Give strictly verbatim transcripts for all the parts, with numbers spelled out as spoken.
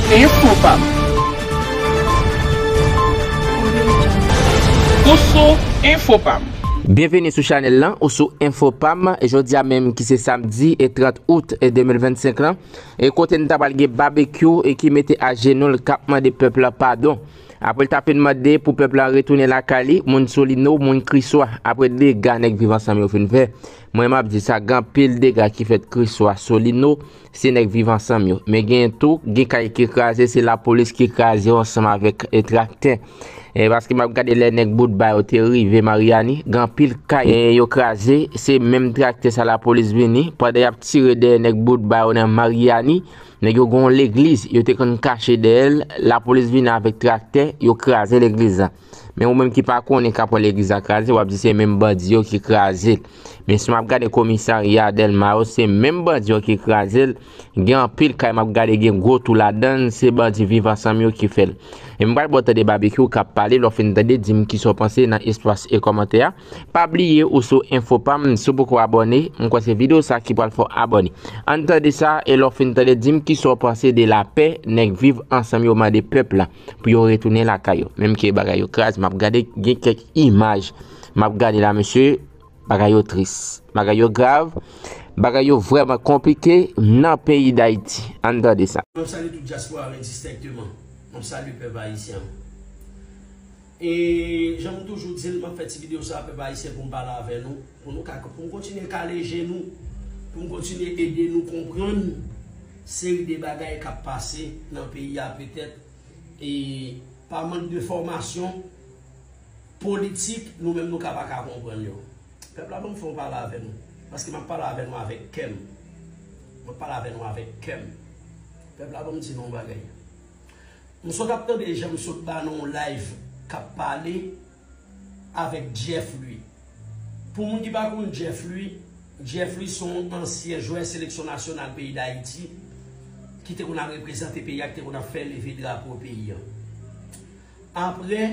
Enfopam. Ou sou Enfopam. Byenveni sou chanèl lan, ou sou Enfopam. Jodi a menm ki se samdi e trant out e de mil vennsenk lan, e kote n ta pral gen Babekyou e ki mete ajenou l k ap mande pèp la padon. Apre l ta fin mande pou pèp la retounen lakay li, moun Solino, moun Kriswa, apre dega nèg Viv Ansanm yo fin fè, mwen m ap di sa, gen anpil dega ki fèt Kriswa, Solino, se nèg Viv Ansanm yo. Men gen tou, gen kay ki kraze, se lapolis ki kraze yo ansanm avèk, e, traktè. E, paske m ap gade lè nèg Boutba yo te rive Maryani, gen anpil kay, e, yo kraze, se menm traktè sa lapolis vini, pandan y ap tire dèyè nèg Boutba yo nan Maryani, nèg yo gen yon legliz, yo te konn kache dèyè l, lapolis vini avèk traktè, yo kraze legliz la. Men ou menm ki pa konnen k ap wè legliz la kraze, w ap di se menm bandi yo ki kraze l. Men si m ap gade komisarya Dèlma yo, se menm bandi yo ki kraze l. Gen anpil kay m ap gade gen gwo tou ladan l, se bandi Viv Ansanm yo ki fè l. E m pral ba w tande Babekyou k ap pale, lè w fin tande, di m kisa w panse nan espas e kòmantè a. Pa bliye ou sou Enfopam, si w poko abòne, m kwè se videyo sa ki pral fè w abòne. Ann tande sa, e lè w fin tande, di m kisa w panse de lapè nèg Viv Ansanm yo mande pèp la pou yo retounen lakay yo. Menm ke bagay yo kraze, m ap gade gen kèk imaj. M ap gade la, mesye, bagay yo tris. Bagay yo grav. Bagay yo vrèman konplike nan peyi Dayiti. Ann tande sa. M ap salye tout dyaspora a distenkteman. M ap salye pèp ayisyen an. E jan m toujou di l, m ap fè ti videyo sa a, pèp ayisyen, pou m pale avè nou, pou nou ka, pou m kontinye kale je nou, pou m kontinye ede nou konprann seri de bagay k ap pase nan peyi a, petèt, e pa mank de fòmasyon politik, nou menm nou ka pa ka konprann yo. Pèp la, ban m fè yon pale avè nou, paske m ap pale avè nou avèk kè m. M ap pale avè nou avèk kè m. Pèp la, ban m di nou yon bagay. M sot ap tande jan m sot ba nan yon live k ap pale avèk Jeff Louis. Pou moun ki pa konn Jeff Louis, Jeff Louis se yon ansyen jwè seleksyon nasyonal peyi Dayiti ki te konn ap reprezante peyi a, ki te konn ap fè leve drapo peyi a. Apre,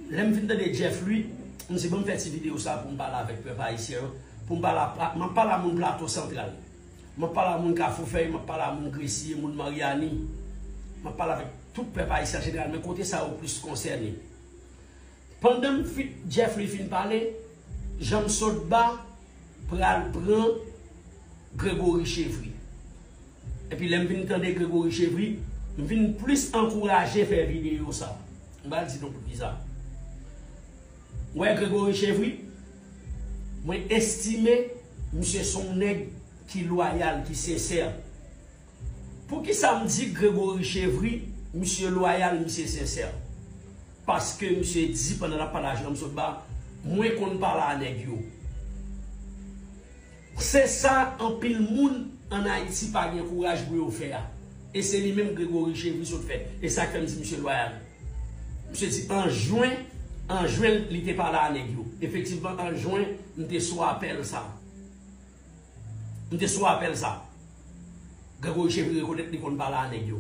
lè m fin tande Jeff Louis, m di, "Ban m fè ti videyo sa pou m pale avèk pèp ayisyen an, pou m pale a, m ap pale a moun Plato Santral. M ap pale a moun Kafou Fèy, m ap pale a moun Gresye, moun Maryani. M ap pale avèk tout pèp ayisyen an jeneral, men kote sa yo plis konsène." Pandan m fi-, Jeff Louis fin pale, jan m sot ba pral pran Gregory Chevry. Epi lè m vin tande Gregory Chevry, m vin plis ankouraje fè videyo sa. M pral di nou poukisa. Mwen, Gregory Chevry, mwen estime misye se yon nèg ki lwayal, ki sensè. Poukisa m di Gregory Chevry, misye lwayal, misye sensè? Paske misye di pandan l ap pale a jan m sot ba, "Mwen konn pale a nèg yo." Se sa anpil moun ann Ayiti pa gen kouraj pou yo fè a. E se li menm Gregory Chevry sot fè. E sa k fè m di misye lwayal. Misye di an jen, an jen li te pale a nèg yo. Efektivman, an jen, m te sou apèl sa. M te sou apèl sa. Gregory Chevry rekonèt li konn pale a nèg yo.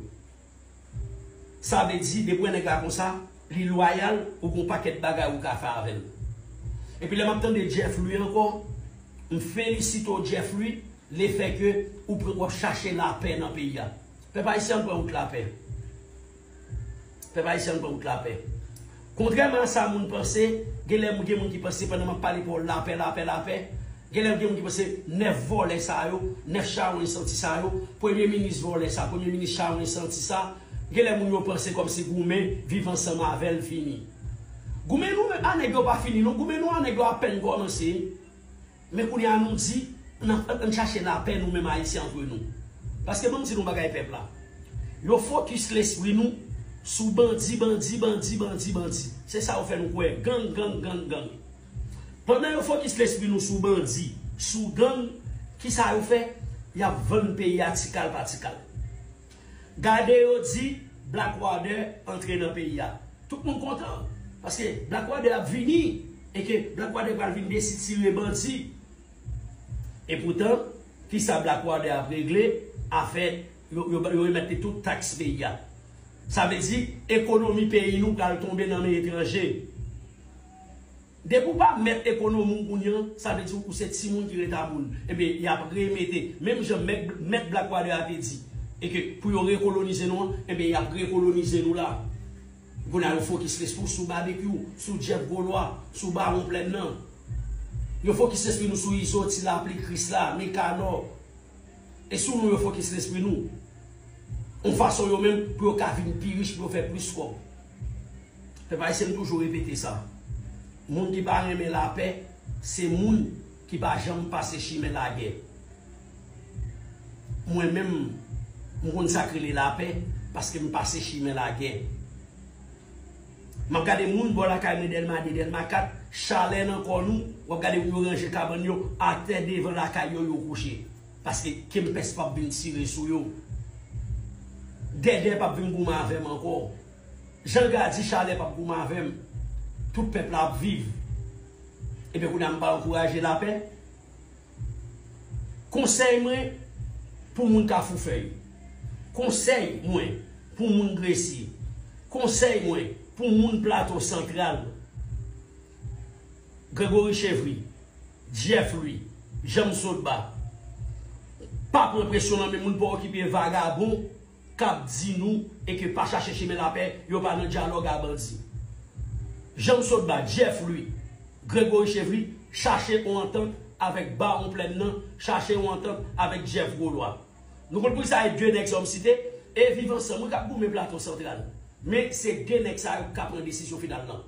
Sa vle di, depi w wè nèg la konsa, li lwayal, ou gon pakèt bagay ou ka fè avè l. Epi lè m ap tande Jeff Louis ankò, m felisite w, Jeff Louis, lefèke ou pran, w ap chache lapè nan peyi a. Pèp ayisyen, ann pran wout lapè. Pèp ayisyen, ann pran wout lapè. Kontrèman a sa moun panse, genlè gen moun ki panse pandan m ap pale pou lapè, lapè, lapè, genlè gen moun ki panse nèf vòlè sa yo, nèf chawony santi sa yo, premye minis vòlè sa, premye minis chawony santi sa, genlè moun yo panse kòmsi goumen, viv ansanm avè l fini. Goumen nou a nèg yo pa fini non, goumen nou a nèg yo apèn kòmanse. Men kounye a nou di, n ap, n ap chache lapè nou menm ayisyen antre nou. Paske ban m di nou bagay pèp la. Yo fokis lespri nou sou bandi, bandi, bandi, bandi, bandi. Se sa yo fè nou kwè. Gang, gang, gang, gang. Pandan yo fokis lespri nou sou bandi, sou gang, kisa yo fè? Y ap vann peyi a ti kal pa ti kal. Gade yo di Black Water antre nan peyi a. Tout moun kontan. Paske Black Water ap vini. E ke Black Water pral vin desitire bandi. Epoutan, kisa Black Water ap regle? Afè, yo, yo, yo remèt li tout taks peyi a. Sa vle di, ekonomi peyi nou pral tonbe nan men etranje. Depi w pa mèt ekonomi w kounye a, sa vle di ou se timoun ki ret a moun. Ebyen, y ap remete. Menm jan mèt, mèt Black Water a te di, E ke pou yo rekolonize nou an, enben, y ap rekolonize nou la. Kounye a, yo fokis lespri sou Babekyou, sou Jeff Gwo Lwa, sou Bawon Plèn nan. Yo fokis lespri nou sou Izo, Ti Lapli, Krisla, Mikanò. E sou nou yo fokis lespri nou. Yon fason yo menm pou yo ka vin pi rich, pou yo fè plis kòb. Pèp ayisyen, m toujou repete sa. Moun ki pa renmen lapè, se moun ki pa janm pase chimen lagè. Mwen menm, m konn sa k rele lapè, paske m pase chimen lagè. M ap gade moun bò lakay mwen, Dèlma de, Dèlma kat, chalè nan kò nou, w ap gade moun yo ranje kabann yo atè devan lakay yo, yo kouche. Paske Kempès p ap vin tire sou yo. Dèdè p ap vin goumen avè m ankò. Jan Gad di, chalè p ap goumen avè m. Tout pèp la ap viv. Ebyen, kounye a m pa ankouraje lapè. Konsèy mwen pou moun Kafou Fèy. Konsèy mwen pou moun Gresye. Konsèy mwen pou moun Plato Santral. Gregory Chevry, Jeff Louis, Janm Sotba. Pa pran presyon nan men moun, pa okipe vagabon k ap di nou e ke pa chache chimen lapè, yo pa nan dyalòg a bandi. Janm Sotba, Jeff Louis, Gregory Chevry, chache yon antant avèk Bawon Plèn nan, chache yon antant avèk Jeff Gwo Lwa. Nou konn poukisa e de nèg sa yo m site, e Viv Ansanm, wi, k ap goumen Plato Santral. Men se de nèg sa yo k ka pran desizyon final lan.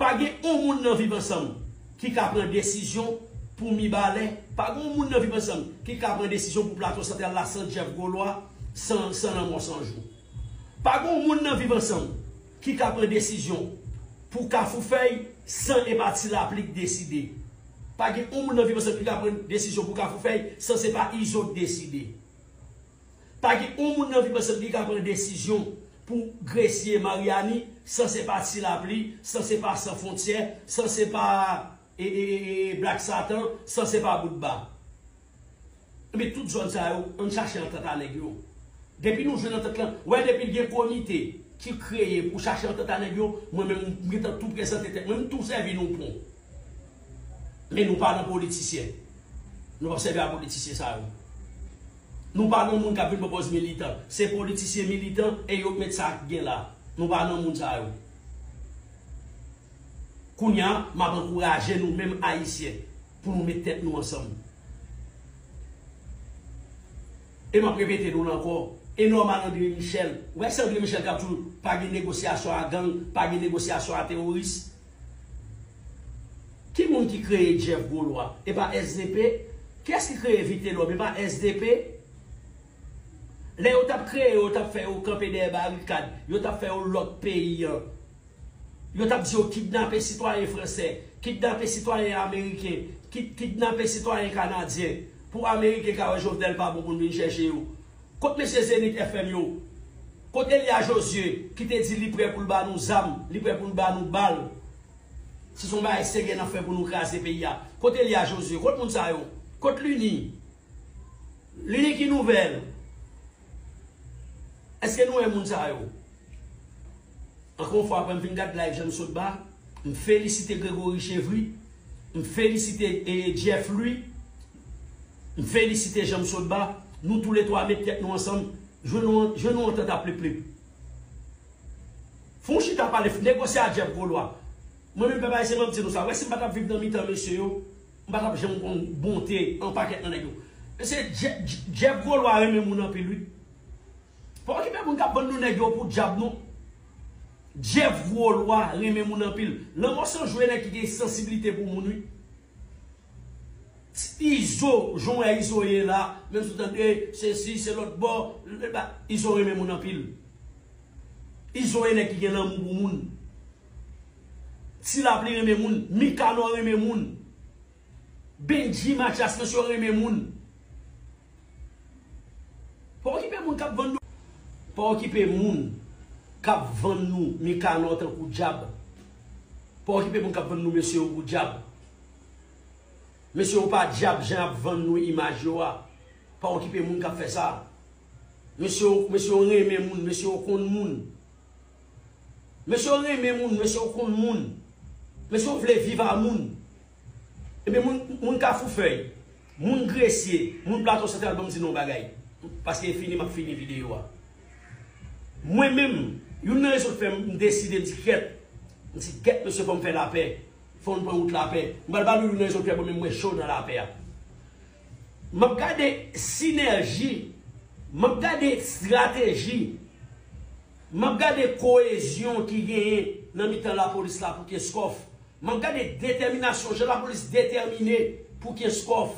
Pa gen yon moun nan Viv Ansanm ki ka pran desizyon pou Mibalè. Pa gen yon moun nan Viv Ansanm ki ka pran desizyon pou Plato Santral la san Jeff Gwo Lwa, san, san Lanmò San Jou. Pa gen yon moun nan Viv Ansanm ki ka pran desizyon pou Kafou Fèy san e pa Ti Lapli k deside. Pa gen yon moun nan Viv Ansanm ki ka pran desizyon pou Kafou Fèy san se pa Izo k deside. Pa gen yon moun nan Viv Ansanm ki ka pran desizyon pou Gresye, Maryani, san se pa Ti Lapli, san se pa San Fwontyè, san se pa, e, e, e, e, Black Satan, san se pa Boutba. Ebyen, tout zòn sa yo, ann chache antant a nèg yo. Depi nou jwenn antant lan, wè, depi l gen komite ki kreye pou chache antant a nèg yo, mwen menm, m gentan tou prezante tèt mwen, m tou sèvi nou pon. Men nou pa nan politisyen. Nou p ap sèvi a politisyen sa yo. Nou pa nan moun k ap vin pran pòz militan. Se politisyen militan e yo k met sa k gen la. Nou pa nan moun sa yo. Kounye a, m ap ankouraje nou menm Ayisyen pou nou met tèt nou ansanm. E m ap repete nou l ankò. E nòmal André Michel. Ou wè se André Michel k ap di w pa gen negosyasyon a gang, pa gen negosyasyon a teworis. Ki moun ki kreye Jeff Gwo Lwa? E pa S D P? Kiyès ki kreye Vitelòm? E pa S D P? Lè yo t ap kreye, yo t ap fè yo kanpe dèyè barikad, yo t ap fè yo lòk peyi an. Yo t ap di yo kidnape sitwayen fransè, kidnape sitwayen ameriken, ki-, kidnape sitwayen kanadyen, pou ameriken ka wè Jovenel pa bon pou n vin chèche yo. Kot mesye Zenith F M yo? Kot Elia Josué ki te di li prè pou l ba nou zam, li prè pou l ba nou bal? Si se yon bagay serye n ap fè pou nou kraze peyi a. Kot Elia Josué? Kot moun sa yo? Kot Lini? Lini ki nouvèl? Èske nou wè moun sa yo? Ankò yon fwa, apre m fin gad live Janm Sotba, m felisite Gregory Chevry, m felisite, eh, Jeff Louis, m felisite Janm Sotba. Nou toulètwa met tèt nou ansanm, jwenn nou, jwenn nou antant a plip plip. Fè yon chita pale, negosye a Jeff Gwo Lwa. Mwen menm, pèp ayisyen, mwen di nou sa. Wè, si m pa t ap viv nan mitan mesye yo, m pa t ap janm konn bonte yon pakèt nan nèg yo. Mesye, Je-, Je-, Jeff Gwo Lwa renmen moun anpil, wi. Pa okipe moun k ap vann nou nèg yo pou dyab, non. Jeff Gwo Lwa renmen moun anpil. Lanmò San Jou e nèg ki gen sansiblite pou moun, wi. Izo, jan w wè Izo ye la, menm si w tande sesi, se lòt bò, Izo renmen moun anpil. Izo e nèg ki gen lanmou pou moun. Ti Lapli renmen moun, Mikanò renmen moun. Bendji, Matyas, mesye yo renmen moun. Pa okipe moun k ap vann nou. Pa okipe moun k ap vann nou Mikanò tankou dyab. Pa okipe moun k ap vann nou mesye yo pou dyab. Mesye yo pa dyab jan y ap vann nou imaj yo a. Pa okipe moun k ap fè sa. Mesye yo, mesye yo renmen moun, mesye yo konn moun. Mesye yo renmen moun, mesye yo konn moun. Mesye yo vle viv a moun. Ebyen, moun, moun Kafou Fèy, moun Gresye, moun Plato Santral, ban m di nou yon bagay. Paske e fini, m ap fini videyo a. Mwen menm, youn nan rezon k fè m deside, m di kèt, m di kèt, mesye, fò m fè lapè. Fò n pran wout lapè. M pral ba nou youn nan rezon k fè mwen menm mwen cho nan lapè a. M ap gade sinèji, m ap gade estrateji, m ap gade koyezyon ki genyen nan mitan lapolis la pou Kenskòf. M ap gade detèminasyon, jan lapolis detèmine pou Kenskòf.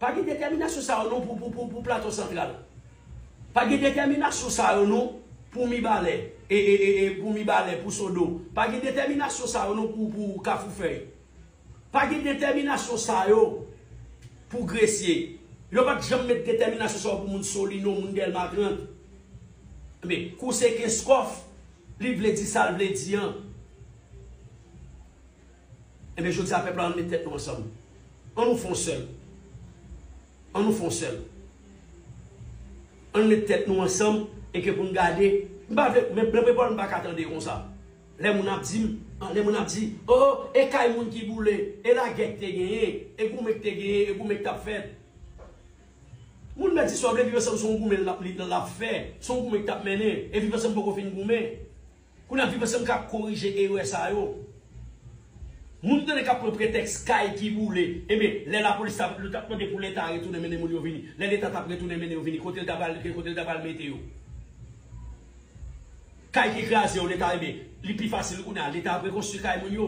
Pa gen detèminasyon sa yo non pou, pou, pou, pou Plato Santral. Pa gen detèminasyon sa yo non pou Mibalè, e, e, e, e, pou Mibalè, pou Sodo. Pa gen detèminasyon sa yo non pou, pou Kafou Fèy. Pa gen detèminasyon sa yo pou Gresye. Yo pa t janm met detèminasyon sa yo pou moun Solino, moun Dèlma trant. Men, kou se Kenskòf, li vle di sa l vle di an. Ebyen, jodi a, pèp la, ann met tèt nou ansanm. Ann nou fè yon sèl. Ann nou fè yon sèl. Ann met tèt nou ansanm e ke pou n gade. M pa vle, men, men, men, m pa ka tande konsa. Lè moun ap di m, lè moun ap di, oh, e kay moun ki boule, e lagè k te genyen, e goumen k te genyen, e goumen k t ap fèt. Moun mèt di sa w vle, Viv Ansanm se yon goumen l ap, li, l ap fè, se yon goumen k t ap mennen, e Viv Ansanm poko fin goumen. Kounye a Viv Ansanm ka korije erè sa yo. Moun tande k ap pran pretèks kay ki boule. Ebyen, lè lapolis t ap, t ap mande pou Leta retounen mennen moun yo vini. Lè Leta t ap retounen mennen yo vini, kote l ta pral, kote l ta pral mete yo? Kay ki kraze yo, Leta, ebyen, li pi fasil kounye a. Leta ap rekonstwi kay moun yo.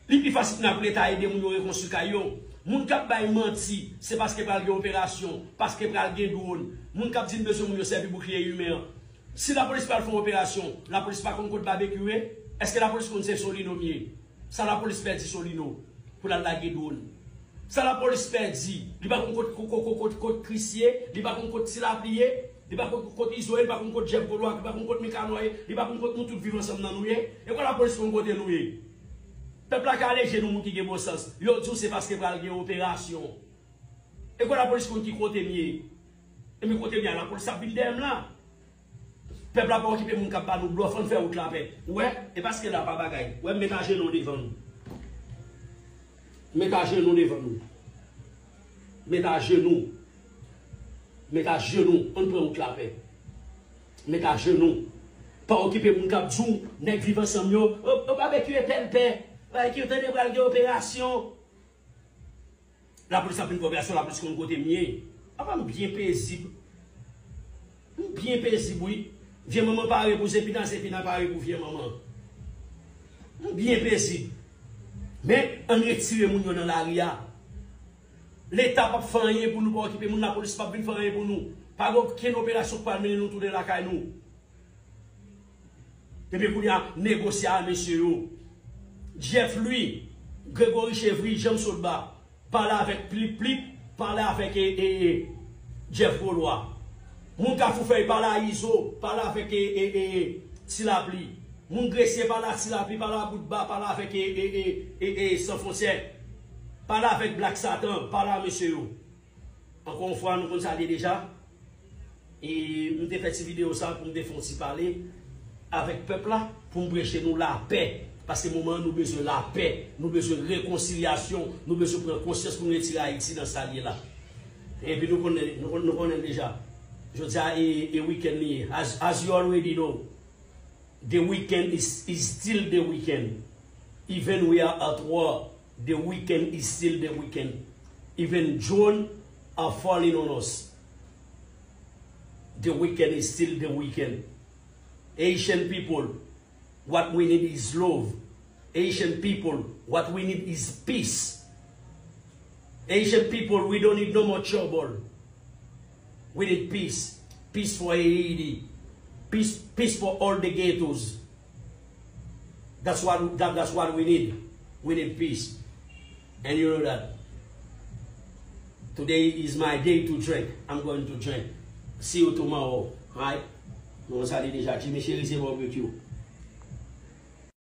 Li pi fasil kounye a pou Leta ede moun yo rekonstwi kay yo. Moun k ap bay manti, se paske pral gen operasyon, paske pral gen dwòn. Moun k ap di n bezwen moun yo sèvi boukliye imen an. Si lapolis pral fè yon operasyon, lapolis pa konn kot Babekyou ye? Èske lapolis konn se Solino m ye? Sa lapolis pèdi Solino pou l al lage dwòn? Sa lapolis pèdi? Li pa konn kot, kot, kot, kot, kot, kot Kris ye, li pa konn kot Ti Lapli ye, li pa konn kot Izo ye, li pa konn kot Jeff Golwa, li pa konn kot Mikanò ye, li pa konn kot nou tout Viv Ansanm nan nou ye. E kwa lapolis konn kote nou ye? Pèp la ka ale je nou moun ki gen bon sans. Yo di w se paske pral gen operasyon. E kwa lapolis konn ki kote m ye? E men kote m ye a, lapolis ap vin dèyè m la. Pèp la pa okipe moun k ap ba nou blòf, ann fè wout lapè. Ou wè, e paske la pa bagay. Ou wè, m met ajenou devan nou. M met ajenou devan nou. M met ajenou. M met ajenou, ann pran wout lapè. M met ajenou. Pa okipe moun k ap di w, nèg Viv Ansanm yo, o, o, Babekyou e pèlpè. Babekyou tande pral gen operasyon. Lapolis ap vin fè operasyon, lapolis konn kote m ye. Apa m byen pezib. M byen pezib, wi. Vye manman pare pou Zepina, Zepina pare pou vye manman. M byen pezib. Men, ann retire moun yo nan lari a. Leta p ap fè anyen pou nou, pa okipe moun, lapolis p ap vin fè anyen pou nou. Pa gen okenn operasyon k pral mennen nou tounen lakay nou. Epi kounye a, negosye a mesye yo. Jeff Louis, Gregory Chevry, Janm Sotba, pale avèk Plip Plip, pale avèk e, e, e, Jeff Golwa. Moun Kafou Fèy, pale a Izo, pale avèk e, e, e, e, Ti Lapli. Moun Gresye, pale a Ti Lapli, pale a Boutba, pale avèk e, e, e, e, e, San Fwontyè. Pale avèk Black Satan, pale a mesye yo. Ankò yon fwa, nou konn sa l ye deja. E m te fè ti videyo sa pou m te fè yon ti pale avèk pèp la, pou m preche nou lapè. Paske moman an, nou bezwen lapè, nou bezwen rekonsilyasyon, nou bezwen pran konsyans pou n retire Ayiti nan sa l ye la. Epi nou konnen, nou konnen, nou konnen deja. Jodi a, e, e weekend li ye. As, as you already know, the weekend is, is still the weekend. Even we are at war, the weekend is still the weekend. Even drone are falling on us. The weekend is still the weekend. Haitian people, what we need is love. Haitian people, what we need is peace. Haitian people, we don't need no more trouble. We need peace. Peace for Haiti. Peace, peace for all the ghettos. That's what, that, that's what we need. We need peace. And you know that. Today is my day to drink. I'm going to drink. See you tomorrow. Alright? Nou salye deja. Jimmy Cherizier Barbecue.